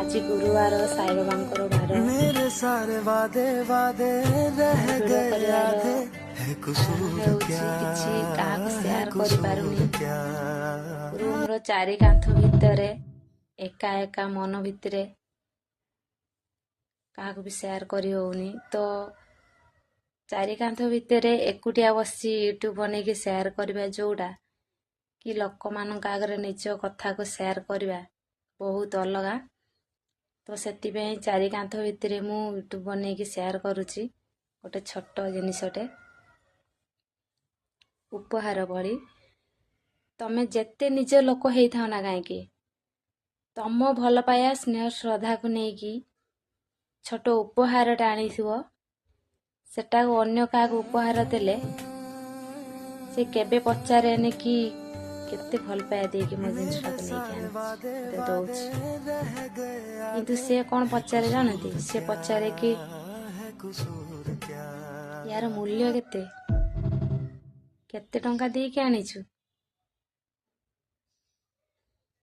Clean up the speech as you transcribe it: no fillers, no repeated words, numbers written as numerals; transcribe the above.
ଆଜି ଗୁରୁବାର, ସାଇବାବାଙ୍କର ବାର। मेरे सारे वादे वादे रह ଭିଡ଼ିଓ गए କରିବାର आधे, है କାରଣ कसूर ହେଉଛି क्या, କିଛି କାହାକୁ है ସେୟାର कसूर କରିପାରୁନି। क्या। ରୁମ୍ର ଚାରି କାନ୍ଥ ଭିତରେ ଏକା ଏକା ମନ ଭିତରେ କାହାକୁ ବି ସେୟାର କରି ହେଉନି। ତ ଚାରି କାନ୍ଥ ଭିତରେ ଏକୁଟିଆ ବସି ୟୁଟ୍ୟୁବ୍ ବନେଇକି ସେୟାର କରିବା ଯୋଉଟା କି ଲୋକମାନଙ୍କ ଆଗରେ ନିଜ କଥାକୁ ସେୟାର କରିବା ବହୁତ ଅଲଗା। ତ ସେଥିପାଇଁ ଚାରି କାନ୍ଥ ଭିତରେ ମୁଁ ୟୁଟ୍ୟୁବ୍ ବନେଇକି ସେୟାର କରୁଛି ଗୋଟେ ଛୋଟ ଜିନିଷଟେ ଉପହାର ଭଳି। ତମେ ଯେତେ ନିଜ ଲୋକ ହେଇଥାଅ ନା କାହିଁକି, ତମ ଭଲ ପାଇବା, ସ୍ନେହ, ଶ୍ରଦ୍ଧାକୁ ନେଇକି ଛୋଟ ଉପହାରଟା ଆଣିଥିବ, ସେଟାକୁ ଅନ୍ୟ କାହାକୁ ଉପହାର ଦେଲେ ସେ କେବେ ପଚାରେନି କି କେତେ ଭଲ ପାଇବା ଦେଇକି ମୋ ଜିନିଷଟାକୁ ନେଇକି ଆଣିଛି, ମତେ ଦଉଛି। କିନ୍ତୁ ସେ କ'ଣ ପଚାରେ ଜାଣନ୍ତି? ସେ ପଚାରେ କି है कसूर क्या। ୟାର ମୂଲ୍ୟ କେତେ, କେତେ ଟଙ୍କା ଦେଇକି ଆଣିଛୁ।